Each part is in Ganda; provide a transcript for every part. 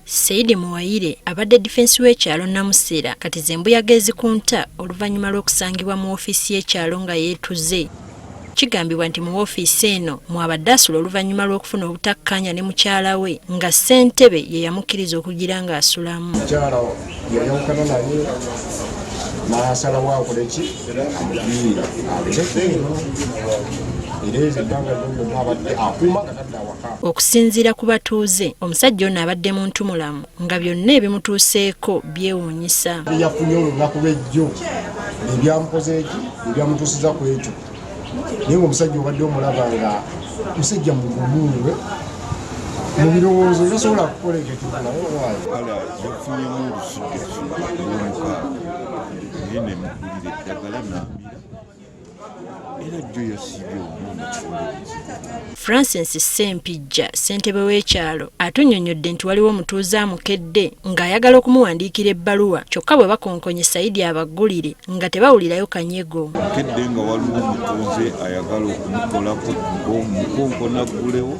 Saidi Muwayire abadde difensi w'ekyalo Namusera kati ze mbuyaga ezikunta oluvannyuma lw'okusangibwa mu woofiisi y'ekyalo nga yeetuze. Kigambibwa nti mu woofiisi eno mw'abadde asula oluvannyuma lw'okufuna obutakkaanya ne mukyala we nga ssentebe ye yamukkiriza okugira ng'asulamu. Mukyala yayawukana naye n'asalawo akole ki amugiira abeere eno era ezo ebbanga lyo lyonna abadde akuuma nga tadda awaka. Okusinziira ku batuuze, omusajja ono abadde muntumulamu nga byonna ebimutuuseeko byewuunyisa. Yafunye olunaku lw'ejjo ebyamukoze eki ebyamutuusiza ku ekyo naye nga omusajja obadde omulaba nga musajja mugumuwe mu birowoozo tasobola kukola ekyo kintu naye owaayo. Kale yafunyemu olusujjasujja ku Lwomukaaga naye ne mugulira eddagala n'amira era jjo yasiibye omwana tewali buzibu. Francis Ssempijja, ssentebe w'ekyalo atunnyonnyodde nti waliwo omutuuze amukedde ng'ayagala okumuwandiikira ebbaluwa kyokka bwe bakonkonye Saidi abaggulire nga tebawulirayo kanyego. Nkedde nga waliwo omutuuze ayagala okumukolako ng'omukonkona aggulewo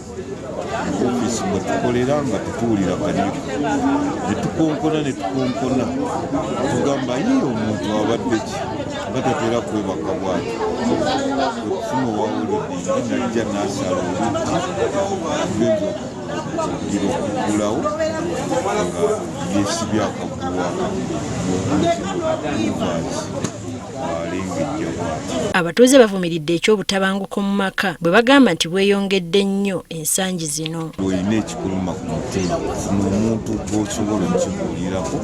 ofiisi mwe tukolera nga tetuwulira kanyego ne tukonkona ne tukonkona tugamba ye omuntu abadde ki nga tatera kwebaka bwati okufuna owawulidde najja n'asala oluggi tugenza okugira okuggulawo nga yeesibye akaguwa n'obuvaazi. Abatuuze bavumiridde eky'obutabanguko mu maka bwe bagamba nti bweyongedde nnyo ensangi zino. Olina ekikuluma ku mutima, funa omuntu gw'osobola okukibuulirako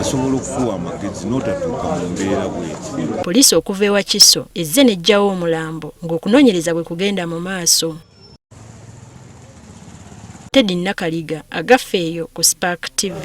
asobola okukuwa amagezi n'otatuuka mu mbeera bw'etyo. Poliisi okuva e Wakiso ezze n'eggyawo omulambo ng'okunoonyereza bwe kugenda mu maaso. Teddy Nakaliga, Agaffe eyo ku Spark TV.